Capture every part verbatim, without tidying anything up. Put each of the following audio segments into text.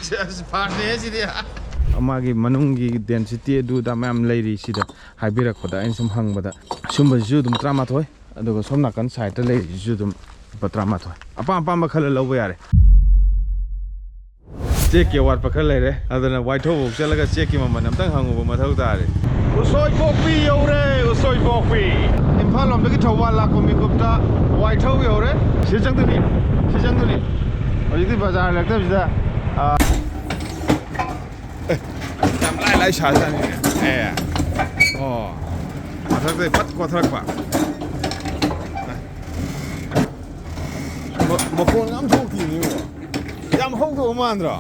ꯑꯁ, ꯐꯥꯔꯁꯅꯦ ꯁꯤꯗꯤ꯫ ꯃꯥꯒꯤ ꯃꯅꯨꯡꯒꯤ ꯗꯦꯟꯁꯤꯇꯤ ꯑꯗꯨꯗ ꯃꯌꯥꯝ ꯂꯩꯔꯤ꯫ ꯁꯤꯗ ꯍꯥꯏꯕꯤꯔꯛꯄꯗ ꯑꯩꯅ ꯁꯨꯝ ꯍꯪꯕꯗ, ꯁꯨꯝꯕꯁꯤꯁꯨ ꯑꯗꯨꯝ ꯇꯔꯥꯃꯥꯊꯣꯏ, ꯑꯗꯨꯒ ꯁꯣꯝ ꯅꯥꯀꯟ ꯁꯥꯏꯠꯇ ꯂꯩꯔꯤꯁꯤꯁꯨ ꯑꯗꯨꯝ ꯂꯨꯄꯥ ꯇꯔꯥꯃꯥꯊꯣꯏ꯫ ꯑꯄꯥꯝ ꯑꯄꯥꯝꯕ ꯈꯜꯂ ꯂꯧꯕ ꯌꯥꯔꯦ꯫ ꯆꯦꯛꯀꯤ ꯑꯋꯥꯠꯄ ꯈꯔ ꯂꯩꯔꯦ, ꯑꯗꯨꯅ ꯋꯥꯏꯊꯧꯐꯧ ꯆꯠꯂꯒ ꯆꯦꯛꯀꯤ ꯃꯃꯜ ꯑꯝꯇꯪ ꯍꯪꯉꯨꯕ ꯃꯊꯧ ꯇꯥꯔꯦ꯫ ꯎꯁꯣꯏꯄꯣꯛꯄꯤ ꯌꯧꯔꯦ, ꯎꯁꯣꯏꯄꯣꯛꯄꯤ꯫ ꯏꯝꯐꯥꯜ ꯂꯣꯝꯗꯒꯤ ꯊꯧꯕꯥꯜ ꯂꯥꯛꯄ ꯃꯤꯀꯨꯞꯇ ꯋꯥꯏꯊꯧ ꯌꯧꯔꯦ꯫ ꯁꯤ ꯆꯪꯗꯣꯏꯅꯤ, ꯁꯤ ꯆꯪꯗꯣꯏꯅꯤ꯫ ꯍꯧꯖꯤꯛꯇꯤ ꯕꯖꯥꯔ ꯂꯩꯔꯛꯇꯕꯁꯤꯗ, ꯑꯥ, ꯑꯦ, ꯌꯥꯝ ꯂꯥꯏ ꯂꯥꯏ ꯁꯥꯖꯥꯠꯅꯤꯅꯦ꯫ ꯑꯦ꯫ ꯑꯣ꯫ ꯃꯊꯛꯇꯩ ꯐꯠ ꯀꯣꯊꯔꯛꯄ꯫ ꯃ-, ꯃꯈꯣꯟ ꯌꯥꯝ ꯊꯣꯛꯇꯤꯌꯦ꯫ ꯌꯥꯝ ꯍꯧꯗꯧꯕ ꯃꯥꯟꯗ꯭ꯔꯣ?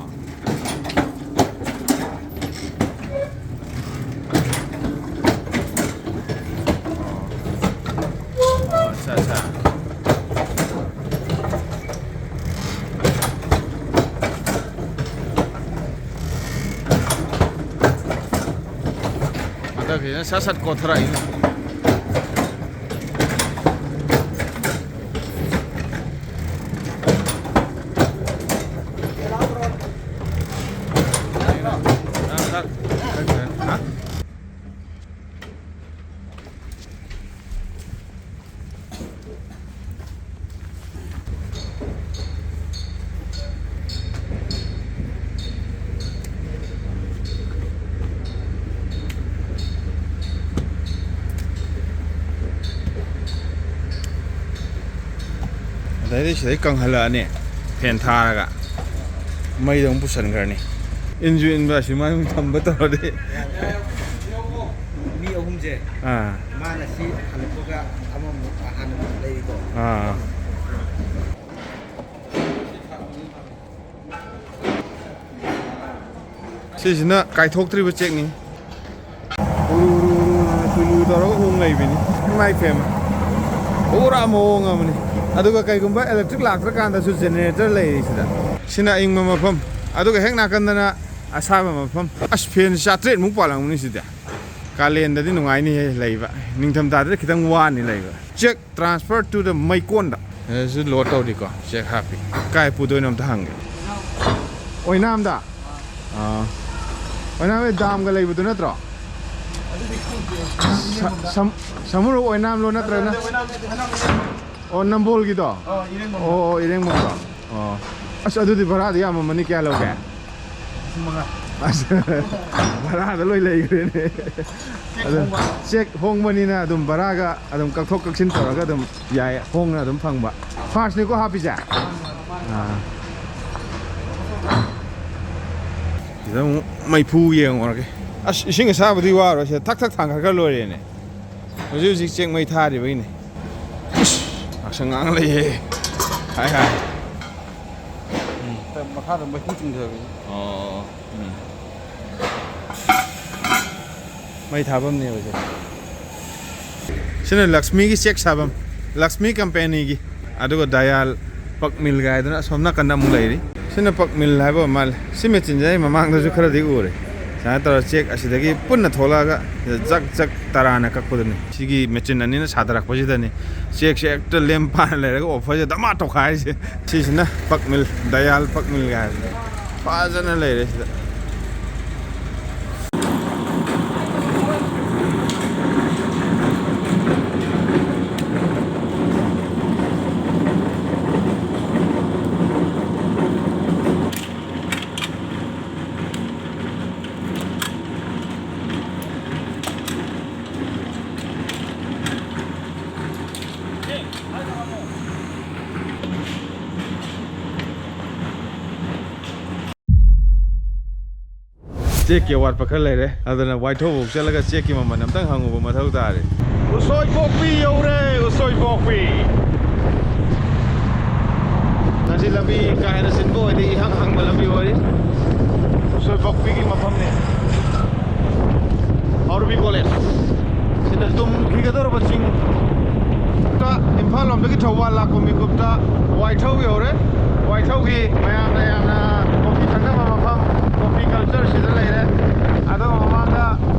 ꯑꯣ, ꯑꯠꯆꯥ, ꯑꯠꯆꯥ꯫ ꯍꯟꯗꯛꯀꯤꯁꯤꯅ ꯁꯠ ꯁꯠ ꯀꯣꯊꯔꯛꯏꯅꯦ꯫ ꯑꯗꯩꯗꯤ ꯁꯤꯗꯩ ꯀꯪꯍꯜꯂꯛꯑꯅꯤ, ꯐꯦꯟ ꯊꯥꯔꯒ ꯃꯩꯗ ꯑꯃꯨꯛ ꯄꯨꯁꯟꯈ꯭ꯔꯅꯤ꯫ ꯏꯟꯁꯨ ꯏꯟꯕ, ꯑꯁꯤ ꯃꯥꯏ ꯑꯃꯨꯛ ꯊꯝꯕ ꯇꯧꯔꯗꯤ꯫ ꯃꯤ ꯑꯍꯨꯝꯁꯦ꯫ ꯑꯥ꯫ ꯃꯥꯅ ꯁꯤ ꯍꯜꯂꯛꯄꯒ ꯑꯃꯃꯨꯛ ꯍꯥꯟꯅ ꯂꯩꯔꯤꯀꯣ꯫ ꯑꯥ꯫ ꯁꯤꯁꯤꯅ ꯀꯥꯏꯊꯣꯛꯇ꯭ꯔꯤꯕ ꯆꯦꯛꯅꯤ꯫ ꯎꯔꯨ, ꯎꯔꯨ, ꯎꯔꯨ, ꯎꯔꯨ, ꯇꯨꯂꯨ ꯇꯧꯔꯒ ꯎꯪ ꯂꯩꯕꯤꯅꯤ꯫ ꯏꯃꯥꯏ ꯄꯦꯝꯃ꯫ ꯄꯨꯔꯥ ꯃꯑꯣꯡ ꯑꯃꯅꯤ꯫ ꯑꯗꯨꯒ ꯀꯩꯒꯨꯝꯕ electric ꯂꯥꯛꯇ꯭ꯔꯀꯥꯟꯗꯁꯨ generator ꯂꯩꯔꯤꯁꯤꯗ꯫ ꯁꯤꯅ ꯑꯏꯪꯕ ꯃꯐꯝ꯫ ꯑꯗꯨꯒ ꯍꯦꯛ ꯅꯥꯀꯟꯗꯅ ꯑꯁꯥꯕ ꯃꯐꯝ꯫ ꯑꯁ, ꯐꯦꯟ ꯆꯥꯇ꯭ꯔꯦꯠꯃꯨꯛ ꯄꯥꯜꯂꯝꯒꯅꯤ ꯁꯤꯗꯤ꯫ ꯀꯥꯂꯦꯟꯗꯗꯤ ꯅꯨꯡꯉꯥꯏꯅꯤꯍꯦ ꯂꯩꯕ꯫ ꯅꯤꯡꯊꯝꯊꯥꯗꯗꯤ ꯈꯤꯇꯪ ꯋꯥꯅꯤ ꯂꯩꯕ꯫ Check transfer to the ꯃꯩꯀꯣꯟꯗ꯫ ꯑꯁꯤꯁꯨ load ꯇꯧꯔꯤꯀꯣ, check ꯍꯥꯞꯄꯤ꯫ ꯀꯥꯏ ꯄꯨꯗꯣꯏꯅꯣ ꯑꯝꯇ ꯍꯪꯒꯦ꯫ ꯑꯣꯏꯅꯥꯝꯗ? ꯑꯥ, ꯑꯣꯏꯅꯥꯝ ꯗꯥꯝꯒ ꯂꯩꯕꯗꯨ ꯅꯠꯇ꯭ꯔꯣ? ꯁ- ꯁꯝ- ꯁꯃꯨꯔꯧ ꯑꯣꯏꯅꯥꯝꯂꯣ ꯅꯠꯇ꯭ꯔꯒꯅ? ꯑꯣ, ꯅꯝꯕꯣꯜꯒꯤꯗꯣ? ꯑꯣ, ꯏꯔꯦꯡꯕꯝꯗ꯫ ꯑꯣ, ꯑꯣ, ꯏꯔꯦꯡꯕꯝꯗꯣ꯫ ꯑꯣ, ꯑꯁ, ꯑꯗꯨꯗꯤ ꯚꯔꯥꯗꯤ ꯌꯥꯝꯃꯝꯃꯅꯤ꯫ ꯀꯌꯥ ꯂꯧꯒꯦ? ꯂꯤꯁꯤꯡ ꯃꯉꯥ꯫ ꯑꯁ, ꯚꯔꯥꯗ ꯂꯣꯏ ꯂꯩꯈ꯭ꯔꯦꯅꯦ꯫ ꯆꯦꯛ ꯑꯗꯨ ꯍꯣꯡꯕ꯫ ꯆꯦꯛ ꯍꯣꯡꯕꯅꯤꯅ ꯑꯗꯨꯝ ꯚꯔꯥꯒ ꯑꯗꯨꯝ ꯀꯛꯊꯣꯛ ꯀꯛꯁꯤꯟ ꯇꯧꯔꯒ ꯑꯗꯨꯝ ꯌꯥꯏ, ꯍꯣꯡꯅ ꯑꯗꯨꯝ ꯐꯪꯕ꯫ ꯐꯥꯔꯁꯅꯤꯀꯣ ꯍꯥꯞꯄꯤꯁꯦ꯫ ꯑꯥ꯫ ꯁꯤꯗ ꯑꯃꯨꯛ ꯃꯩꯐꯨ ꯌꯦꯡꯉꯨꯔꯒꯦ꯫ ꯑꯁ, ꯏꯁꯤꯡ ꯑꯁꯥꯕꯗꯤ ꯋꯥꯔꯣꯏ, ꯁꯤꯗ ꯊꯛ ꯊꯛ ꯊꯥꯡꯒꯠꯈ꯭ꯔ ꯂꯣꯏꯔꯦꯅꯦ꯫ ꯍꯧꯖꯤꯛ ꯍꯧꯖꯤꯛ ꯆꯦꯛ ꯃꯩ ꯊꯥꯔꯤꯕꯩꯅꯦ꯫ ꯏꯁ, ꯉꯥꯛꯁꯪ ꯉꯥꯡ ꯂꯩꯌꯦ꯫ ꯍꯥꯏ ꯍꯥꯏ꯫ ꯎꯝ, ꯃꯈꯥꯗ ꯃꯩꯈꯨ ꯆꯤꯡꯊꯕꯤꯅꯤ꯫ ꯑꯣ, ꯎꯝ꯫ ꯃꯩ ꯊꯥꯐꯝꯅꯦꯕ ꯁꯦ꯫ ꯁꯤꯅ ꯂꯛꯁꯃꯤꯒꯤ ꯆꯦꯛ ꯁꯥꯐꯝ, ꯂꯛꯁꯃꯤ ꯀꯝꯄꯦꯅꯤꯒꯤ꯫ ꯑꯗꯨꯒ ꯗꯌꯥꯜ ꯄꯛ ꯃꯤꯜ ꯍꯥꯏꯗꯅ ꯑꯁꯣꯝ ꯅꯥꯀꯟꯗ ꯑꯃꯨꯛ ꯂꯩꯔꯤ꯫ ꯁꯤꯅ ꯄꯛ ꯃꯤꯜ ꯍꯥꯏꯕ ꯑꯣꯏ ꯃꯥꯜꯂꯦ꯫ ꯁꯤ ꯃꯦꯆꯤꯟꯁꯦ ꯑꯩ ꯃꯃꯥꯡꯗꯁꯨ ꯈꯔꯗꯤ ꯎꯔꯦ꯫ ꯁꯨꯃꯥꯏꯅ ꯇꯧꯔꯒ ꯆꯦꯛ ꯑꯁꯤꯗꯒꯤ ꯄꯨꯟꯅ ꯊꯣꯛꯂꯛꯑꯒ ꯖꯛ ꯖꯛ ꯇꯔꯥꯅ ꯀꯛꯄꯗꯨꯅꯤ꯫ ꯁꯤꯒꯤ ꯃꯦꯆꯤꯟ ꯑꯅꯤꯅ ꯁꯥꯊꯔꯛꯄꯁꯤꯗꯅꯤ ꯆꯦꯛꯁꯦ ꯍꯦꯛꯇ ꯂꯦꯝ ꯄꯥꯅ ꯂꯩꯔꯒ ꯑꯣꯐꯔꯁꯦ ꯗꯃꯥ ꯇꯧꯈꯥꯏꯔꯤꯁꯦ꯫ ꯁꯤꯁꯤꯅ ꯄꯛ ꯃꯤꯜ, ꯗꯌꯥꯜ ꯄꯛ ꯃꯤꯜꯒ ꯍꯥꯏꯕꯁꯦ꯫ ꯐꯖꯅ ꯂꯩꯔꯦ ꯁꯤꯗ꯫ ꯆꯦꯛꯀꯤ ꯑꯋꯥꯠꯄ ꯈꯔ ꯂꯩꯔꯦ, ꯑꯗꯨꯅ ꯋꯥꯏꯊꯧꯐꯧ ꯆꯠꯂꯒ ꯆꯦꯛꯀꯤ ꯃꯃꯜ ꯑꯝꯇꯪ ꯍꯪꯉꯨꯕ ꯃꯊꯧ ꯇꯥꯔꯦ꯫ ꯎꯁꯣꯏ ꯄꯣꯛꯄꯤ ꯌꯧꯔꯦ, ꯎꯁꯣꯏ ꯄꯣꯛꯄꯤ꯫ ꯉꯁꯤ ꯂꯝꯕꯤ ꯀꯥ ꯍꯦꯟꯅ ꯆꯤꯟꯕ ꯑꯣꯏꯗꯦ, ꯏꯍꯥꯡ ꯍꯥꯡꯕ ꯂꯝꯕꯤ ꯑꯣꯏꯔꯤ꯫ ꯎꯁꯣꯏ ꯄꯣꯛꯄꯤꯒꯤ ꯃꯐꯝꯅꯤ꯫ R B college. ꯁꯤꯗ ꯇꯨꯝꯈꯤꯒꯗꯧꯔꯕ ꯆꯤꯡ꯫ ꯏꯝꯐꯥꯜ ꯂꯣꯝꯗꯒꯤ ꯊꯧꯕꯥꯜ ꯂꯥꯛꯄ ꯃꯤꯀꯨꯞꯇ ꯋꯥꯏꯊꯧ ꯌꯧꯔꯦ꯫ ꯋꯥꯏꯊꯧꯒꯤ ꯃꯌꯥꯝꯅ ꯌꯥꯝꯅ ꯀꯣꯐꯤ ꯊꯛꯅꯕ ꯃꯐꯝ, ꯀꯣꯐꯤ ꯀꯜꯆꯔ ꯁꯤꯗ ꯂꯩꯔꯦ꯫ ꯑꯗꯨꯒ ꯃꯃꯥꯡꯗ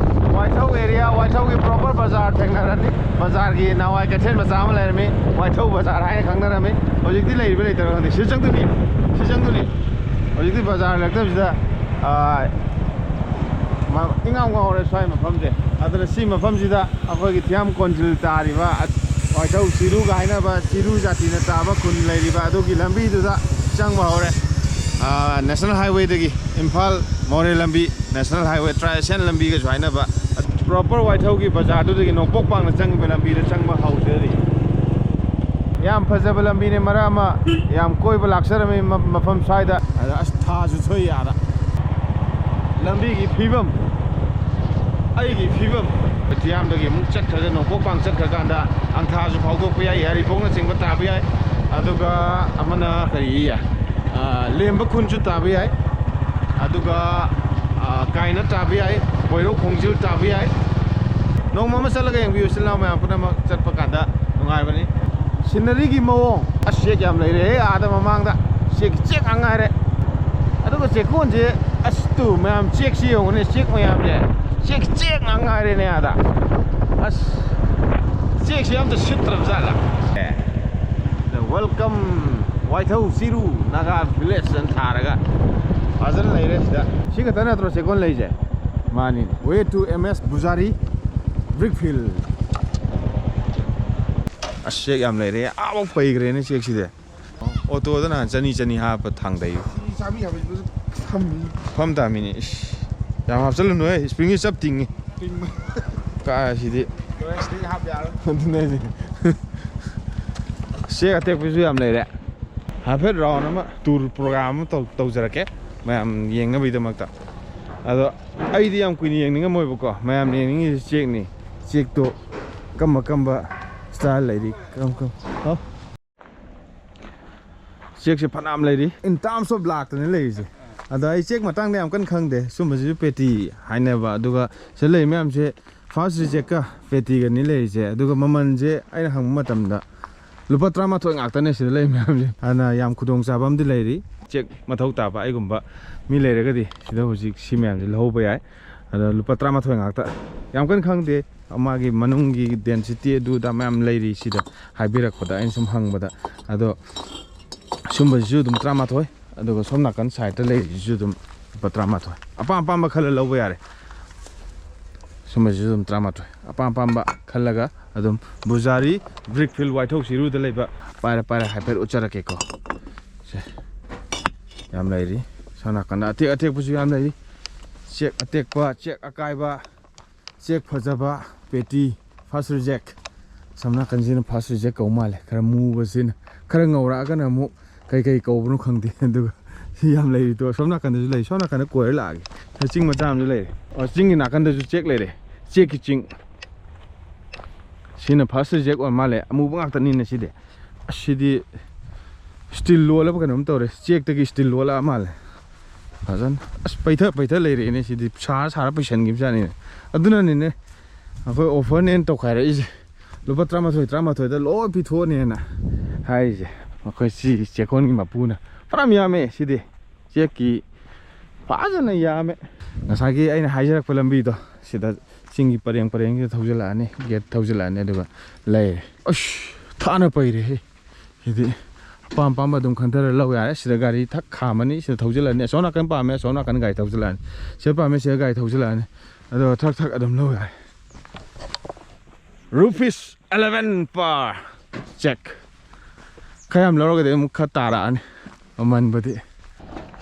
ꯋꯥꯏꯊꯧ ꯑꯦꯔꯤꯌꯥ, ꯋꯥꯏꯊꯧꯒꯤ ꯄ꯭ꯔꯣꯄꯔ ꯕꯖꯥꯔ ꯊꯦꯡꯅꯔꯅꯤ꯫ ꯕꯖꯥꯔꯒꯤ ꯅꯍꯥꯟꯋꯥꯏ ꯀꯩꯊꯦꯜ ꯃꯆꯥ ꯑꯃ ꯂꯩꯔꯝꯃꯤ, ꯋꯥꯏꯊꯧ ꯕꯖꯥꯔ ꯍꯥꯏꯅ ꯈꯪꯅꯔꯝꯃꯤ꯫ ꯍꯧꯖꯤꯛꯇꯤ ꯂꯩꯔꯤꯕ ꯂꯩꯇ꯭ꯔꯕ ꯈꯪꯗꯦ꯫ ꯁꯤꯗ ꯆꯪꯗꯣꯏꯅꯤ, ꯁꯤ ꯆꯪꯗꯣꯏꯅꯤ꯫ ꯍꯧꯖꯤꯛꯇꯤ ꯕꯖꯥꯔ ꯂꯩꯔꯛꯇꯕꯁꯤꯗ, ꯑꯥ, ꯃ-, ꯏꯉꯥꯎ ꯉꯥꯎꯔꯦ ꯁ꯭ꯋꯥꯏ ꯃꯐꯝꯁꯦ꯫ ꯑꯗꯨꯅ ꯁꯤ ꯃꯐꯝꯁꯤꯗ ꯑꯩꯈꯣꯏꯒꯤ ꯊꯤꯌꯥꯝ ꯀꯣꯟꯖꯤꯜ ꯇꯥꯔꯤꯕ, ꯋꯥꯏꯊꯧ ꯆꯤꯔꯨꯒ ꯍꯥꯏꯅꯕ ꯆꯤꯔꯨ ꯖꯥꯇꯤꯅ ꯇꯥꯕ ꯈꯨꯟ ꯂꯩꯔꯤꯕ ꯑꯗꯨꯒꯤ ꯂꯝꯕꯤꯗꯨꯗ ꯆꯪꯕ ꯍꯧꯔꯦ꯫ ꯑꯥ, National Highway ꯗꯒꯤ ꯏꯝꯐꯥꯜ ꯃꯣꯔꯦ ꯂꯝꯕꯤ, National Highway, ꯇ꯭ꯔꯥꯏꯁꯦꯟ ꯂꯝꯕꯤꯒꯁꯨ ꯍꯥꯏꯅꯕ, ꯄ꯭ꯔꯣꯄꯔ ꯋꯥꯏꯊꯧꯒꯤ ꯕꯖꯥꯔꯗꯨꯗꯒꯤ ꯅꯣꯡꯄꯣꯛ ꯄꯥꯡꯅ ꯆꯪꯉꯤꯕ ꯂꯝꯕꯤꯗ ꯆꯪꯕ ꯍꯧꯖꯔꯤ꯫ ꯌꯥꯝ ꯐꯖꯕ ꯂꯝꯕꯤꯅꯦ, ꯃꯔꯛ ꯑꯃ ꯌꯥꯝ ꯀꯣꯏꯕ ꯂꯥꯛꯆꯔꯝꯃꯤ ꯃ-, ꯃꯐꯝ ꯁ꯭ꯋꯥꯏꯗ꯫ ꯑꯗ ꯑꯁ, ꯊꯥꯁꯨ ꯊꯣꯛꯏ ꯑꯥꯗ꯫ ꯂꯝꯕꯤꯒꯤ ꯐꯤꯕꯝ, ꯑꯩꯒꯤ ꯐꯤꯕꯝ꯫ ꯄꯇꯤꯌꯥꯝꯗꯒꯤ ꯑꯃꯨꯛ ꯆꯠꯈ꯭ꯔꯒ ꯅꯣꯡꯄꯣꯛ ꯄꯥꯡ ꯆꯠꯈ꯭ꯔꯀꯥꯟꯗ ꯑꯪꯊꯥꯁꯨ ꯐꯥꯎꯗꯣꯛꯄ ꯌꯥꯏ, ꯌꯥꯏꯔꯤꯄꯣꯛꯅꯆꯤꯡꯕ ꯇꯥꯕ ꯌꯥꯏ꯫ ꯑꯗꯨꯒ ꯑꯃꯅ ꯀꯔꯤ, ꯑꯥ, ꯂꯦꯝꯕ ꯈꯨꯟꯁꯨ ꯇꯥꯕ ꯌꯥꯏ꯫ ꯑꯗꯨꯒ, ꯑꯥ, ꯀꯥꯏꯅ ꯇꯥꯕ ꯌꯥꯏ, ꯄꯣꯏꯔꯧ ꯈꯣꯡꯖꯤꯜ ꯇꯥꯕ ꯌꯥꯏ꯫ ꯅꯣꯡꯃ ꯑꯃ ꯆꯠꯂꯒ ꯌꯦꯡꯕꯤꯌꯨ, ꯏꯆꯤꯜ ꯏꯅꯥꯎ ꯃꯌꯥꯝ ꯄꯨꯝꯅꯃꯛ ꯆꯠꯄ ꯀꯥꯟꯗ ꯅꯨꯡꯉꯥꯏꯕꯅꯤ꯫ ꯁꯤꯅꯔꯤꯒꯤ ꯃꯑꯣꯡ, ꯑꯁ, ꯆꯦꯛ ꯌꯥꯝ ꯂꯩꯔꯦꯍꯦ ꯑꯥꯗ ꯃꯃꯥꯡꯗ꯫ ꯆꯦꯛ, ꯆꯦꯛ ꯉꯥꯛ ꯉꯥꯏꯔꯦ꯫ ꯑꯗꯨꯒ ꯆꯦꯛꯀꯣꯟꯁꯦ, ꯑꯁ, ꯇꯨ ꯃꯌꯥꯝ ꯆꯦꯛꯁꯤ ꯌꯦꯡꯉꯨꯅꯦ, ꯆꯦꯛ ꯃꯌꯥꯝꯁꯦ꯫ ꯆꯦꯛ, ꯆꯦꯛ ꯉꯥꯛ ꯉꯥꯏꯔꯦꯅꯦ ꯑꯥꯗ꯫ ꯑꯁ, ꯆꯦꯛꯁꯤ ꯑꯝꯇ ꯁꯤꯠꯇ꯭ꯔꯕ ꯖꯥꯠꯂ? The welcome ꯋꯥꯏꯊꯧ Chiru Naga village ꯑꯅ ꯊꯥꯔꯒ ꯐꯖꯅ ꯂꯩꯔꯦ ꯁꯤꯗ꯫ ꯁꯤ ꯈꯛꯇ ꯅꯠꯇ꯭ꯔꯣ ꯆꯦꯛꯀꯣꯟ ꯂꯩꯁꯦ? ꯃꯥꯅꯤꯅꯦ, way to M S Bujari brick field꯫ ꯑꯁ, ꯆꯦꯛ ꯌꯥꯝ ꯂꯩꯔꯦ, ꯑꯥꯐꯥꯎ ꯄꯩꯈ꯭ꯔꯦꯅꯦ ꯆꯦꯛꯁꯤꯗꯤ꯫ ꯑꯣꯇꯣꯗ ꯅꯍꯥꯟ ꯆꯅꯤ ꯆꯅꯤ ꯍꯥꯞꯄ ꯊꯥꯡꯗꯩ꯫ ꯆꯥꯕꯤ ꯌꯥꯕꯁꯨ ꯊꯝꯃꯤ꯫ ꯐꯝ ꯇꯥꯃꯤꯅꯦ꯫ ꯏꯁ, ꯌꯥꯝ ꯍꯥꯞꯆꯜꯂꯨꯅꯨꯍꯦ, spring ꯁꯤ ꯆꯞ ꯇꯤꯡꯉꯤ꯫ ꯇꯤꯡꯕ꯫ ꯀꯥꯏ ꯁꯤꯗꯤ꯫ ꯂꯣꯏꯔꯦ, ꯁꯤꯗꯒꯤ ꯍꯥꯞ ꯌꯥꯔꯣꯏ꯫ ꯑꯗꯨꯅꯦ ꯍꯥꯏꯁꯦ꯫ ꯆꯦꯛ ꯑꯇꯦꯛꯄꯁꯨ ꯌꯥꯝ ꯂꯩꯔꯦ꯫ ꯍꯥꯏꯐꯦꯠ round ꯑꯃ tour program ꯑꯃ ꯇꯧ-, ꯇꯧꯖꯔꯛꯀꯦ ꯃꯌꯥꯝ ꯌꯦꯡꯅꯕꯒꯤꯗꯃꯛꯇ꯫ ꯑꯗꯣ ꯑꯩꯗꯤ ꯌꯥꯝ ꯀꯨꯏꯅ ꯌꯦꯡꯅꯤꯡꯉꯝꯃꯣꯏꯕꯀꯣ, ꯃꯌꯥꯝꯅ ꯌꯦꯡꯅꯤꯡꯉꯤꯁꯦ ꯆꯦꯛꯅꯤ꯫ ꯆꯦꯛꯇꯣ ꯀꯝꯕ ꯀꯝꯕ style ꯂꯩꯔꯤ, ꯀꯔꯝ ꯀꯔꯝ-, ꯍꯥꯎ? ꯆꯦꯛꯁꯦ ꯐꯅꯌꯥꯝ ꯂꯩꯔꯤ, in terms of ꯂꯥꯛꯇꯅꯤ ꯂꯩꯔꯤꯁꯦ꯫ ꯑꯗꯣ ꯑꯩ ꯆꯦꯛ ꯃꯇꯥꯡꯗ ꯌꯥꯝ ꯀꯟꯅ ꯈꯪꯗꯦ꯫ ꯁꯨꯝꯕꯁꯤꯁꯨ ꯄꯦꯇꯤ ꯍꯥꯏꯅꯕ, ꯑꯗꯨꯒ ꯁꯤꯗ ꯂꯩꯔꯤ ꯃꯌꯥꯝꯁꯦ first rejectꯀ ꯄꯦꯇꯤꯒꯅꯤ ꯂꯩꯔꯤꯁꯦ꯫ ꯑꯗꯨꯒ ꯃꯃꯜꯁꯦ ꯑꯩꯅ ꯍꯪꯕ ꯃꯇꯝꯗ ꯂꯨꯄꯥ ꯇꯔꯥꯃꯥꯊꯣꯏ ꯉꯥꯛꯇꯅꯦ ꯁꯤꯗ ꯂꯩꯔꯤ ꯃꯌꯥꯝꯁꯦ꯫ ꯑꯗꯨꯅ ꯌꯥꯝ ꯈꯨꯗꯣꯡꯆꯥꯕ ꯑꯃꯗꯤ ꯂꯩꯔꯤ꯫ ꯆꯦꯛ ꯃꯊꯧ ꯇꯥꯕ ꯑꯩꯒꯨꯝꯕ ꯃꯤ ꯂꯩꯔꯒꯗꯤ ꯁꯤꯗ ꯍꯧꯖꯤꯛ ꯁꯤ ꯃꯌꯥꯝꯁꯦ ꯂꯧꯍꯧꯕ ꯌꯥꯏ꯫ ꯑꯗꯣ ꯂꯨꯄꯥ ꯇꯔꯥꯃꯥꯊꯣꯏ ꯉꯥꯛꯇ꯫ ꯌꯥꯝ ꯀꯟꯅ ꯈꯪꯗꯦ꯫ ꯃꯥꯒꯤ ꯃꯅꯨꯡꯒꯤ density ꯑꯗꯨꯗ ꯃꯌꯥꯝ ꯂꯩꯔꯤ ꯁꯤꯗ ꯍꯥꯏꯕꯤꯔꯛꯄꯗ, ꯑꯩꯅ ꯁꯨꯝ ꯍꯪꯕꯗ꯫ ꯑꯗꯣ ꯁꯨꯝꯕꯁꯤꯁꯨ ꯑꯗꯨꯝ ꯇꯔꯥꯃꯥꯊꯣꯏ꯫ ꯑꯗꯨꯒ ꯁꯣꯝ ꯅꯥꯀꯟ ꯁꯥꯏꯠꯇ ꯂꯩꯔꯤꯁꯤꯁꯨ ꯑꯗꯨꯝ ꯂꯨꯄꯥ ꯇꯔꯥꯃꯥꯊꯣꯏ꯫ ꯑꯄꯥꯝ ꯑꯄꯥꯝꯕ ꯈꯜꯂ ꯂꯧꯕ ꯌꯥꯔꯦ꯫ ꯁꯨꯝꯕꯁꯤꯁꯨ ꯑꯗꯨꯝ ꯇꯔꯥꯃꯥꯊꯣꯏ꯫ ꯑꯄꯥꯝ ꯑꯄꯥꯝꯕ ꯈꯜꯂꯒ ꯑꯗꯨꯝ ꯕꯨꯖꯥꯔꯤ ꯕ꯭ꯔꯤꯛ ꯐꯤꯜ ꯋꯥꯏꯊꯧ ꯆꯤꯔꯨꯗ ꯂꯩꯕ ꯄꯥꯏꯔ ꯄꯥꯏꯔ ꯍꯥꯏꯐꯦꯠ ꯎꯠꯆꯔꯛꯀꯦꯀꯣ꯫ ꯁꯦ, ꯌꯥꯝ ꯂꯩꯔꯤ꯫ ꯁꯣꯝ ꯅꯥꯀꯟꯗ ꯑꯇꯦꯛ ꯑꯇꯦꯛꯄꯁꯨ ꯌꯥꯝ ꯂꯩꯔꯤ꯫ ꯆꯦꯛ ꯑꯇꯦꯛꯄ, ꯆꯦꯛ ꯑꯀꯥꯏꯕ, ꯆꯦꯛ ꯐꯖꯕ, ꯄꯦꯇꯤ, ꯐꯥꯔꯁ ꯔꯤꯖꯦꯛ꯫ ꯁꯣꯝ ꯅꯥꯀꯟꯁꯤꯅ ꯐꯥꯔꯁ ꯔꯤꯖꯦꯛ ꯀꯧ ꯃꯥꯜꯂꯦ꯫ ꯈꯔ ꯃꯨꯕꯁꯤꯅ, ꯈꯔ ꯉꯧꯔꯛꯑꯒꯅ ꯑꯃꯨꯛ ꯀꯩꯀꯩ ꯀꯧꯕꯅꯣ ꯈꯪꯗꯦ꯫ ꯑꯗꯨꯒ ꯁꯤ ꯌꯥꯝ ꯂꯩꯔꯤꯗꯣ ꯁꯣꯝ ꯅꯥꯀꯟꯗꯁꯨ ꯂꯩ꯫ ꯁꯣꯝ ꯅꯥꯀꯟꯗ ꯀꯣꯏꯔ ꯂꯥꯛꯑꯒꯦ꯫ ꯆꯤꯡ ꯃꯆꯥ ꯑꯃꯁꯨ ꯂꯩꯔꯦ꯫ ꯑꯣ, ꯆꯤꯡꯒꯤ ꯅꯥꯀꯟꯗꯁꯨ ꯆꯦꯛ ꯂꯩꯔꯦ꯫ ꯆꯦꯛꯀꯤ ꯆꯤꯡ꯫ ꯁꯤꯅ ꯐꯥꯔꯁ ꯔꯤꯖꯦꯛ ꯑꯣꯏ ꯃꯥꯜꯂꯦ꯫ ꯑꯃꯨꯕ ꯉꯥꯛꯇꯅꯤꯅꯦ ꯁꯤꯗꯤ꯫ ꯑꯁ, ꯁꯤꯗꯤ ꯁ꯭ꯇꯤꯜ ꯂꯣꯜꯂꯕ ꯀꯩꯅꯣꯝ ꯇꯧꯔꯦ꯫ ꯆꯦꯛꯇꯒꯤ ꯁ꯭ꯇꯤꯜ ꯂꯣꯜꯂꯛꯑ ꯃꯥꯜꯂꯦ꯫ ꯐꯖꯅ꯫ ꯑꯁ, ꯄꯩꯊ ꯄꯩꯊ ꯂꯩꯔꯛꯑꯦꯅꯦ ꯁꯤꯗꯤ꯫ ꯁꯥꯔ ꯁꯥꯔ ꯄꯩꯁꯟꯈꯤꯕꯖꯥꯠꯅꯤꯅꯦ꯫ ꯑꯗꯨꯅꯅꯤꯅꯦ ꯑꯩꯈꯣꯏ ꯑꯣꯐꯔꯅꯦꯅ ꯇꯧꯈꯥꯏꯔꯛꯏꯁꯦ꯫ ꯂꯨꯄꯥ ꯇꯔꯥꯃꯥꯊꯣꯏ, ꯇꯔꯥꯃꯥꯊꯣꯏꯗ ꯂꯣꯏ ꯄꯤꯊꯣꯛꯑꯅꯦꯅ ꯍꯥꯏꯔꯤꯁꯦ꯫ ꯑꯩꯈꯣꯏ ꯁꯤ ꯆꯦꯛꯀꯣꯟꯒꯤ ꯃꯄꯨꯅ꯫ ꯐꯅꯌꯥꯝ ꯌꯥꯝꯃꯦ ꯁꯤꯗꯤ꯫ ꯆꯦꯛꯀꯤ ꯐꯖꯅ ꯌꯥꯝꯃꯦ꯫ ꯉꯁꯥꯏꯒꯤ ꯑꯩꯅ ꯍꯥꯏꯖꯔꯛꯄ ꯂꯝꯕꯤꯗꯣ, ꯁꯤꯗ ꯆꯤꯡꯒꯤ ꯄꯔꯦꯡ ꯄꯔꯦꯡꯁꯤꯗ ꯊꯧꯖꯤꯜꯂꯛꯑꯅꯤ, ꯒꯦꯠ ꯊꯧꯖꯤꯜꯂꯛꯑꯅꯤ, ꯑꯗꯨꯒ ꯂꯩꯔꯦ꯫ ꯑꯁ, ꯊꯥꯅ ꯄꯩꯔꯦꯍꯦ꯫ ꯁꯤꯗꯤ ꯑꯄꯥꯝ ꯑꯄꯥꯝꯕ ꯑꯗꯨꯝ ꯈꯟꯊꯔ ꯂꯧ ꯌꯥꯔꯦ꯫ ꯁꯤꯗ ꯒꯥꯔꯤ ꯊꯛ ꯈꯥꯝꯃꯅꯤ, ꯁꯤꯗ ꯊꯧꯖꯤꯜꯂꯅꯤ꯫ ꯑꯁꯣꯝ ꯅꯥꯀꯟ ꯄꯥꯝꯃꯦ, ꯑꯁꯣꯝ ꯅꯥꯀꯟ ꯒꯥꯔꯤ ꯊꯧꯖꯤꯜꯂꯛꯑꯅꯤ꯫ ꯁꯤꯗ ꯄꯥꯝꯃꯦ, ꯁꯤꯗ ꯒꯥꯔꯤ ꯊꯧꯖꯤꯜꯂꯛꯑꯅꯤ꯫ ꯑꯗꯨꯒ ꯊꯛ ꯊꯛ ꯑꯗꯨꯝ ꯂꯧ ꯌꯥꯔꯦ꯫ Rupees eleven per check꯫ ꯈꯔ ꯌꯥꯝ ꯂꯧꯔꯒꯗꯤ ꯑꯃꯨꯛ ꯈꯔ ꯇꯥꯔꯛꯑꯅꯤ ꯃꯃꯟꯕꯨꯗꯤ꯫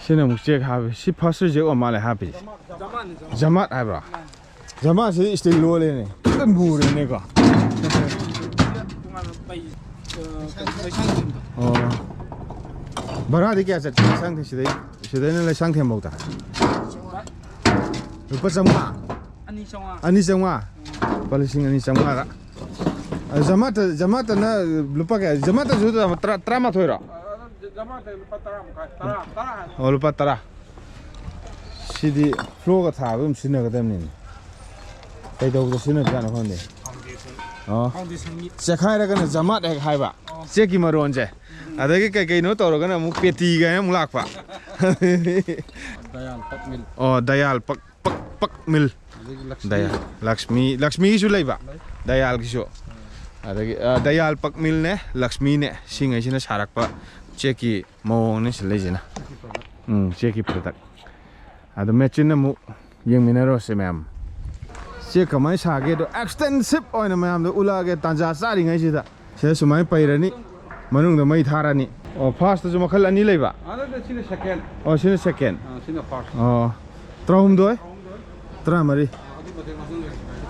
ꯁꯤꯅ ꯑꯃꯨꯛ ꯆꯦꯛ ꯍꯥꯞꯄꯤ꯫ ꯁꯤ ꯐꯥꯔꯁ ꯔꯤꯖꯦꯛ ꯑꯣꯏ ꯃꯥꯜꯂꯦ ꯍꯥꯞꯄꯤꯁꯦ꯫ ꯖꯃꯥꯠ ꯍꯥꯏꯕ꯭ꯔꯣ? ꯖꯃꯥꯠꯁꯤꯗꯤ ꯏꯁꯇꯤꯜ ꯂꯣꯜꯂꯦꯅꯦ꯫ ꯂꯣꯏ ꯃꯨꯔꯦꯅꯦꯀꯣ꯫ ꯑꯣ꯫ ꯚꯔꯥꯗꯤ ꯀꯌꯥ ꯆꯠꯀꯦ ꯂꯩꯁꯥꯡꯊꯦꯝ ꯁꯤꯗꯩ? ꯁꯤꯗꯩꯅ ꯂꯩꯁꯥꯡꯊꯦꯝꯐꯥꯎꯗ? ꯂꯨꯄꯥ ꯆꯥꯝꯃꯉꯥ? ꯑꯅꯤ ꯆꯥꯝꯃꯉꯥ꯫ ꯑꯅꯤ ꯆꯥꯝꯃꯉꯥ? ꯂꯨꯄꯥ ꯂꯤꯁꯤꯡ ꯑꯅꯤ ꯆꯥꯝꯃꯉꯥꯗ꯫ ꯑꯗꯨ ꯖꯃꯥꯠꯇ, ꯖꯃꯥꯠꯇꯅ ꯂꯨꯄꯥ ꯀꯌꯥ? ꯖꯃꯥꯠꯇꯁꯨ ꯇꯔꯥ, ꯇꯔꯥꯃꯥꯊꯣꯏꯔꯣ? ꯑꯗꯨ ꯖꯃꯥꯠꯇ ꯂꯨꯄꯥ ꯇꯔꯥ ꯃꯈꯥꯏ, ꯇꯔꯥ, ꯇꯔꯥ ꯍꯥꯏꯕ꯫ ꯑꯣ, ꯂꯨꯄꯥ ꯇꯔꯥ꯫ ꯁꯤꯗꯤ ꯐ꯭ꯂꯣꯔꯒ ꯊꯥꯕ ꯑꯗꯨꯝ ꯁꯤꯖꯤꯟꯅꯒꯗꯕꯅꯤꯅꯦ꯫ ꯀꯩꯗꯧꯕꯗ ꯁꯤꯖꯤꯟꯅꯕꯖꯥꯠꯅꯣ ꯈꯪꯗꯦ꯫ ꯐꯥꯎꯟꯗꯦꯁꯟ꯫ ꯑꯣ꯫ ꯐꯥꯎꯟꯗꯦꯁꯟꯒꯤ꯫ ꯆꯦꯛꯈꯥꯏꯔꯒꯅ ꯖꯃꯥꯠ ꯍꯦꯛ ꯍꯥꯏꯕ꯫ ꯑꯣ꯫ ꯆꯦꯛꯀꯤ ꯃꯔꯣꯟꯁꯦ꯫ ꯎꯝ꯫ ꯑꯗꯒꯤ ꯀꯩ ꯀꯩꯅꯣ ꯇꯧꯔꯒꯅ ꯑꯃꯨꯛ ꯄꯦꯇꯤ ꯀꯥꯏꯅ ꯑꯃꯨꯛ ꯂꯥꯛꯄ꯫ ꯗꯌꯥꯜ ꯄꯛ ꯃꯤꯜ꯫ ꯑꯣ, ꯗꯌꯥꯜ ꯄꯛ, ꯄꯛ, ꯄꯛ ꯃꯤꯜ꯫ ꯑꯗꯒꯤ ꯂꯛꯁꯃꯤ꯫ ꯗꯌꯥꯜ, ꯂꯛꯁꯃꯤ, ꯂꯛꯁꯃꯤꯒꯤꯁꯨ ꯂꯩꯕ? ꯂꯩ꯫ ꯗꯌꯥꯜꯒꯤꯁꯨ꯫ ꯎꯝ꯫ ꯑꯗꯒꯤ, ꯑ, ꯗꯌꯥꯜ ꯄꯛ ꯃꯤꯜꯅꯦ, ꯂꯛꯁꯃꯤꯅꯦ, ꯁꯤꯉꯩꯁꯤꯅ ꯁꯥꯔꯛꯄ ꯆꯦꯛꯀꯤ ꯃꯑꯣꯡꯅꯤ ꯁꯤ ꯂꯩꯁꯤꯅ꯫ ꯎꯝ, ꯆꯦꯛꯀꯤ product꯫ ꯑꯗꯣ ꯃꯦꯆꯤꯟ ꯑꯃꯨꯛ ꯌꯦꯡꯃꯤꯟꯅꯔꯨꯔꯁꯦ ꯃꯌꯥꯝ꯫ ꯆꯦꯛ ꯀꯃꯥꯏꯅ ꯁꯥꯒꯦꯗꯣ extensive ꯑꯣꯏꯅ ꯃꯌꯥꯝꯗ ꯎꯠꯂꯛꯑꯒꯦ ꯇꯥꯟꯖꯥ ꯆꯥꯔꯤꯉꯩꯁꯤꯗ꯫ ꯁꯤꯗ ꯁꯨꯃꯥꯏꯅ ꯄꯩꯔꯅꯤ, ꯃꯅꯨꯡꯗ ꯃꯩ ꯊꯥꯔꯅꯤ꯫ ꯑꯣ, first ꯇꯁꯨ ꯃꯈꯜ ꯑꯅꯤ ꯂꯩꯕ? ꯑꯗꯨꯗ ꯁꯤꯅ second꯫ ꯑꯣ, ꯁꯤꯅ second꯫ ꯑꯥ, ꯁꯤꯅ first꯫ ꯑꯣ, ꯇꯔꯥꯍꯨꯝꯗꯣꯏ? ꯇꯔꯥꯃꯔꯤ꯫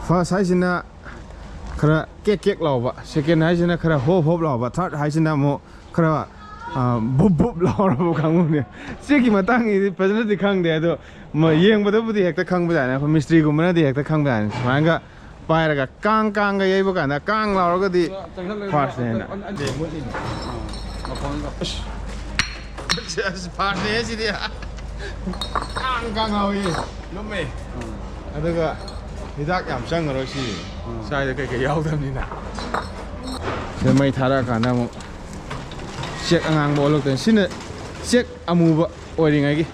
First ꯍꯥꯏꯁꯤꯅ ꯈꯔ ꯀꯦꯛ ꯀꯦꯛ ꯂꯥꯎꯕ, second ꯍꯥꯏꯁꯤꯅ ꯈꯔ ꯍꯣꯞ ꯍꯣꯞ ꯂꯥꯎꯕ, third ꯍꯥꯏꯁꯤꯅ ꯑꯃꯨꯛ ꯈꯔ, ꯑ, ꯕꯨꯞ ꯕꯨꯞ ꯂꯥꯎꯔꯕ ꯀꯥꯡꯕꯨꯅꯦ꯫ ꯆꯦꯛꯀꯤ ꯃꯇꯥꯡꯒꯤꯗꯤ ꯐꯖꯅꯗꯤ ꯈꯪꯗꯦ, ꯑꯗꯣ ꯃ-, ꯌꯦꯡꯕꯗꯕꯨꯗꯤ ꯍꯦꯛꯇ ꯈꯪꯕ ꯌꯥꯏꯅꯦ, ꯑꯩꯈꯣꯏ ꯃꯤꯁꯇ꯭ꯔꯤꯒꯨꯝꯕꯅꯗꯤ ꯍꯦꯛꯇ ꯈꯪꯕ ꯌꯥꯏꯅꯦ꯫ ꯁꯨꯃꯥꯏꯅꯒ ꯄꯥꯏꯔꯒ ꯀꯥꯡ ꯀꯥꯡꯒ ꯌꯩꯕ ꯀꯥꯟꯗ ꯀꯥꯡ ꯂꯥꯎꯔꯒꯗꯤ first ꯅꯦꯅ꯫ ꯑꯁ, first ꯅꯦ ꯁꯤꯗꯤ꯫ ꯀꯥꯡ ꯀꯥꯡ ꯂꯥꯎꯏ, ꯂꯨꯝꯃꯦ꯫ ꯑꯗꯨꯒ ꯍꯤꯗꯥꯛ ꯌꯥꯝ ꯆꯪꯉꯔꯣꯏ ꯁꯤ꯫ ꯁ꯭ꯋꯥꯏꯗ ꯀꯩꯀꯩ ꯌꯥꯎꯗꯕꯅꯤꯅ꯫ ꯁꯤꯗ ꯃꯩ ꯊꯥꯔꯛꯑꯀꯥꯟꯗ ꯑꯃꯨꯛ ꯆꯦꯛ ꯑꯉꯥꯡꯕ ꯑꯣꯜꯂꯛꯇꯣꯏꯅꯤ꯫ ꯁꯤꯅ ꯆꯦꯛ ꯑꯃꯨꯕ ꯑꯣꯏꯔꯤꯉꯩꯒꯤ꯫